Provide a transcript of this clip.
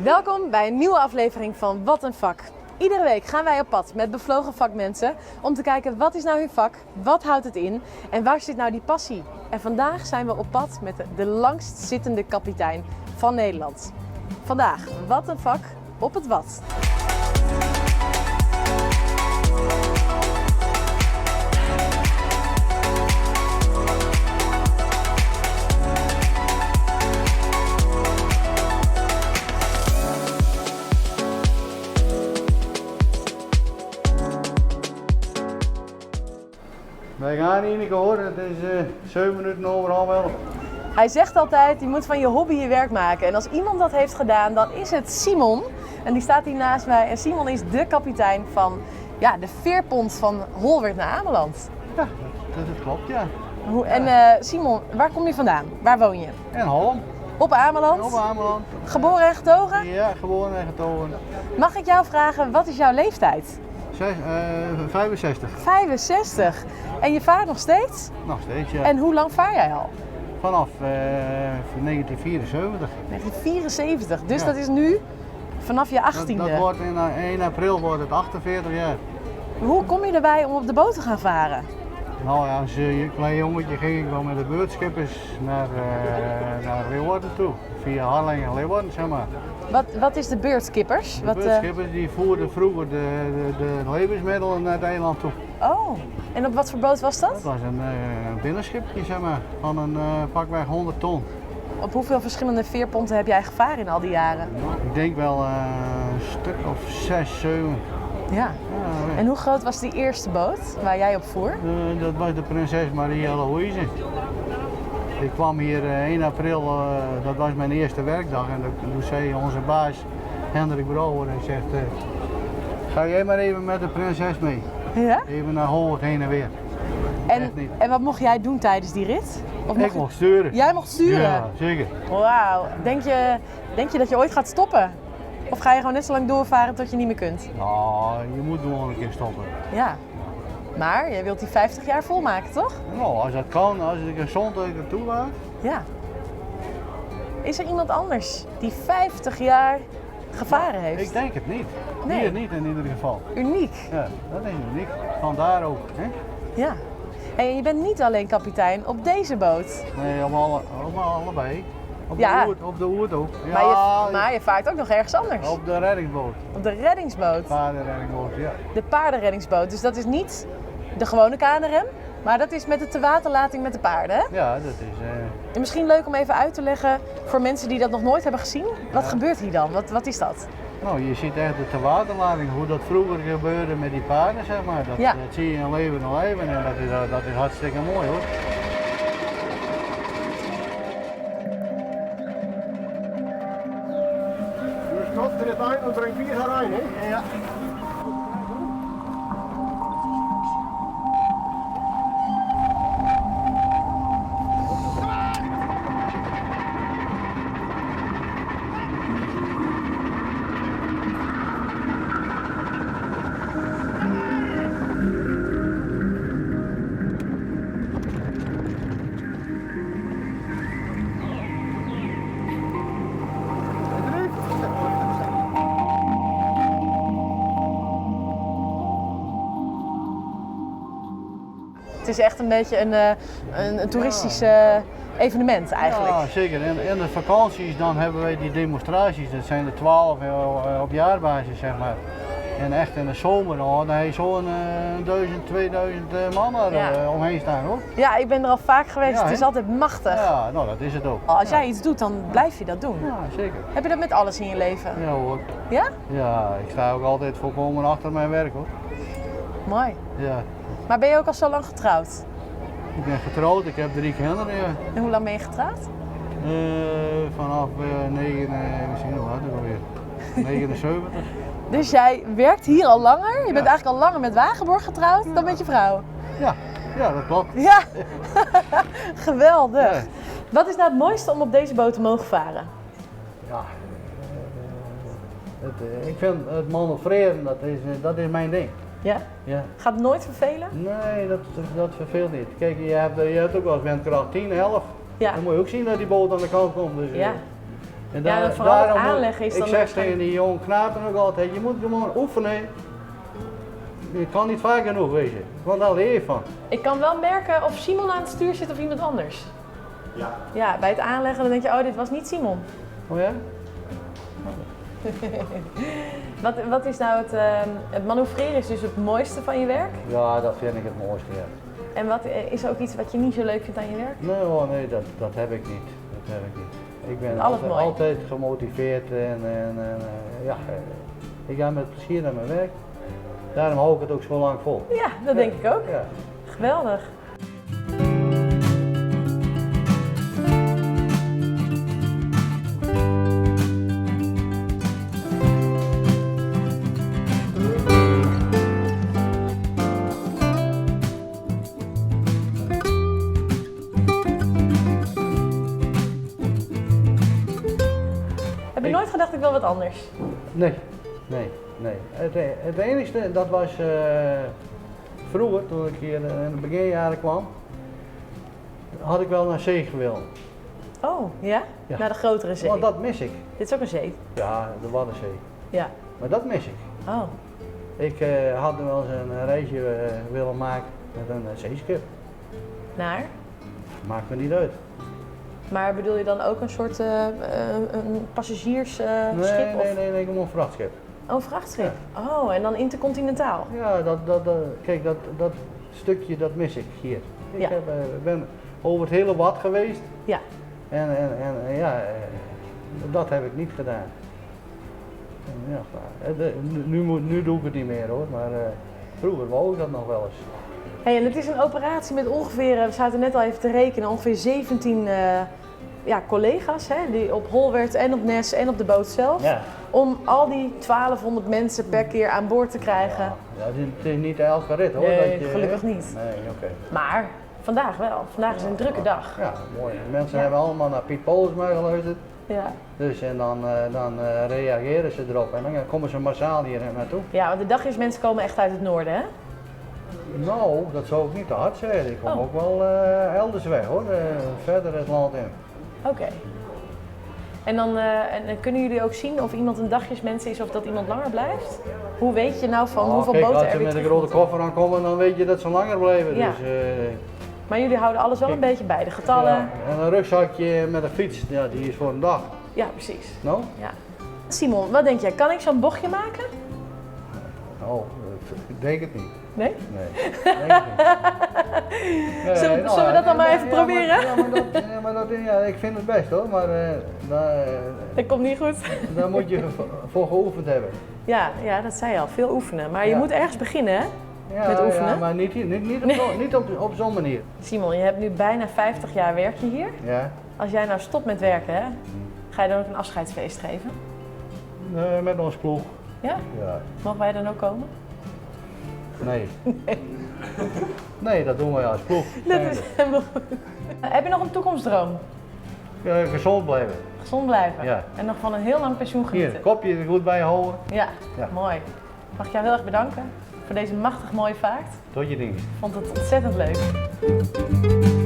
Welkom bij een nieuwe aflevering van Wat een Vak. Iedere week gaan wij op pad met bevlogen vakmensen om te kijken wat is nou hun vak, wat houdt het in en waar zit nou die passie. En vandaag zijn we op pad met de langstzittende kapitein van Nederland. Vandaag Wat een Vak op het Wad. Wij gaan Ineke hoor, het is 11:07. Hij zegt altijd, je moet van je hobby je werk maken. En als iemand dat heeft gedaan, dan is het Simon. En die staat hier naast mij. En Simon is de kapitein van de veerpont van Holwerd naar Ameland. Ja, dat klopt, ja. En Simon, waar kom je vandaan? Waar woon je? In Hollum. Op Ameland? Op Ameland. Geboren en getogen? Ja, geboren en getogen. Mag ik jou vragen, wat is jouw leeftijd? 65. 65. En je vaart nog steeds? Nog steeds, ja. En hoe lang vaar jij al? Vanaf 1974. 1974, dus Ja. dat is nu vanaf je 18e. Dat wordt in 1 april wordt het 48 jaar. Hoe kom je erbij om op de boot te gaan varen? Als klein jongetje ging ik wel met de beurtschippers naar Leeuwarden toe. Via Harlingen en Leeuwarden. Wat is de beurtskippers? De Wat beurtskippers die voerden vroeger de levensmiddelen naar het eiland toe. Oh, en op wat voor boot was dat? Dat was een binnenschipje van een pakweg 100 ton. Op hoeveel verschillende veerponten heb jij gevaren in al die jaren? Ik denk wel een stuk of 6, 7. Ja. Ja, ja. En hoe groot was die eerste boot waar jij op voer? Dat was de Prinses Maria Louise. Ik kwam hier 1 april, dat was mijn eerste werkdag. En toen zei onze baas Hendrik Brouwer, hij zegt, ga jij maar even met de prinses mee. Ja? Even naar Holwerd heen en weer. En Echt niet. wat mocht jij doen tijdens die rit? Of Ik mocht je mocht sturen. Jij mocht sturen? Ja, zeker. Wauw. Denk je dat je ooit gaat stoppen? Of ga je gewoon net zo lang doorvaren tot je niet meer kunt? Je moet gewoon een keer stoppen. Ja. Maar jij wilt die 50 jaar volmaken, toch? Als dat kan, als ik een gezondheid ertoe laat. Ja. Is er iemand anders die 50 jaar gevaren heeft? Ik denk het niet. Nee. Hier niet in ieder geval. Uniek. Ja, dat is uniek. Vandaar ook. Hè? Ja. En je bent niet alleen kapitein op deze boot. Nee, op allebei. Op Ja. de Oerd ook. Ja, Maar je vaart ook nog ergens anders. Op de reddingsboot. Op de reddingsboot. Paardenreddingsboot, ja. De paardenreddingsboot. Dus dat is niet de gewone KNRM, maar dat is met de tewaterlating met de paarden, hè? Ja, dat is En misschien leuk om even uit te leggen voor mensen die dat nog nooit hebben gezien. Wat Ja. gebeurt hier dan? Wat is dat? Je ziet echt de tewaterlating, hoe dat vroeger gebeurde met die paarden. Dat Ja. zie je in leven en leven en dat is hartstikke mooi, hoor. Je stopt er het eind en brengt bier haar in, hè? Ja. Het is echt een beetje een toeristisch evenement eigenlijk. Ja, zeker. En in de vakanties dan hebben wij die demonstraties. Dat zijn er 12 op jaarbasis. En echt in de zomer, dan heb je zo'n 1000, 2000 man er, Ja. omheen staan, hoor. Ja, ik ben er al vaak geweest. Ja, het is hè? altijd machtig. Ja, dat is het ook. Als Ja. jij iets doet, dan blijf je dat doen. Ja, zeker. Heb je dat met alles in je leven? Ja hoor. Ja? Ja, ik sta ook altijd volkomen achter mijn werk, hoor. Mooi. Ja. Maar ben je ook al zo lang getrouwd? Ik ben getrouwd, ik heb 3 kinderen, ja. En hoe lang ben je getrouwd? Vanaf negen misschien nog later alweer. 79. Dus jij werkt hier al langer? Je bent Ja. eigenlijk al langer met Wagenborg getrouwd dan met je vrouw? Ja, ja, dat klopt. Ja, geweldig. Ja. Wat is nou het mooiste om op deze boot te mogen varen? Ja, ik vind het manoeuvreren, dat is mijn ding. Ja? Ja. Gaat het nooit vervelen? Nee, dat verveelt niet. Kijk, je hebt ook wel eens windkracht 10, 11. Ja. Dan moet je ook zien dat die boot aan de kant komt. Dus, Ja. En Ja, en vooral het aanleggen is ik dan zeg waarschijnlijk- tegen die jonge knapen ook altijd, je moet gewoon oefenen. Je kan niet vaak genoeg wezen, want daar leer je van. Ik kan wel merken of Simon aan het stuur zit of iemand anders. Ja. Ja, bij het aanleggen dan denk je, oh, dit was niet Simon. Oh ja? Wat is nou het, het manoeuvreren is dus het mooiste van je werk. Ja, dat vind ik het mooiste, ja. En wat is er ook iets wat je niet zo leuk vindt aan je werk? Nee, oh nee, dat heb ik niet. Dat heb ik niet. Ik ben Alles mooi. altijd gemotiveerd en ja, ik ga met plezier naar mijn werk. Daarom hou ik het ook zo lang vol. Ja, dat denk ik ook. Ja. Geweldig. Heb je nooit gedacht, ik wil wat anders? Nee, nee, nee. Het enigste, dat was vroeger, toen ik hier in de beginjaren kwam, had ik wel naar zee gewild. Oh, ja? Ja. Naar de grotere zee. Want dat mis ik. Dit is ook een zee. Ja, de Waddenzee. Ja. Maar dat mis ik. Oh. Ik had wel eens een reisje willen maken met een zeeschip. Naar? Maakt me niet uit. Maar bedoel je dan ook een soort een passagiersschip? Nee, of? nee, nee, nee, gewoon een vrachtschip. Oh, een vrachtschip. Oh, en dan intercontinentaal. Ja, dat stukje dat mis ik hier. Ik ben over het hele Wad geweest. Ja. En dat heb ik niet gedaan. En ja, maar nu doe ik het niet meer hoor, maar vroeger wou ik dat nog wel eens. Hey, en het is een operatie met ongeveer, we zaten net al even te rekenen, ongeveer 17 collega's hè, die op Holwerd en op Nes en op de boot zelf. Ja. Om al die 1200 mensen per keer aan boord te krijgen. Ja, ja, het is niet elke rit hoor. Nee, dat je, gelukkig niet. Nee, oké. Maar vandaag wel. Vandaag is een drukke dag. Ja, mooi. De mensen hebben allemaal naar Piet Paulusma geluisterd. Ja. Dus en dan reageren ze erop en dan komen ze massaal hier naartoe. Ja, want de dag is mensen komen echt uit het noorden hè? Nou, dat zou ik niet te hard zeggen. Ik kom ook wel elders weg hoor, verder het land in. Oké. En dan kunnen jullie ook zien of iemand een dagjesmens is of dat iemand langer blijft? Hoe weet je nou van hoeveel boten Als er ze weer met een terug grote moeten? koffer aankomen, dan weet je dat ze langer blijven. Ja. Dus Maar jullie houden alles wel een beetje bij, de getallen. Ja, en een rugzakje met een fiets, ja, die is voor een dag. Ja, precies. No? Ja. Simon, wat denk jij? Kan ik zo'n bochtje maken? Nou, ik denk het niet. Nee? Nee, denk het niet. Nee, nou, Zullen we dat dan maar nee, even ja, proberen? Maar, ja, maar dat, ja, maar dat, ja, ik vind het best hoor, maar Dat komt niet goed. daar moet je voor geoefend hebben. Ja, ja, dat zei je al. Veel oefenen. Maar je moet ergens beginnen, hè? Ja, Met oefenen. Ja, maar niet op zo'n manier. Simon, je hebt nu bijna 50 jaar werk je hier. Ja. Als jij nou stopt met werken, hè, ga je dan ook een afscheidsfeest geven? Nee, met ons ploeg. Ja? Ja. Mogen wij dan ook komen? Nee. Nee, dat doen wij als ploeg. Dat is helemaal goed. Heb je nog een toekomstdroom? Ja, gezond blijven. Gezond blijven? Ja. En nog van een heel lang pensioen Hier, genieten. kopje er goed bij houden. Ja, Ja. mooi. Mag ik jou heel erg bedanken voor deze machtig mooie vaart. Tot je dienst. Ik vond het ontzettend leuk.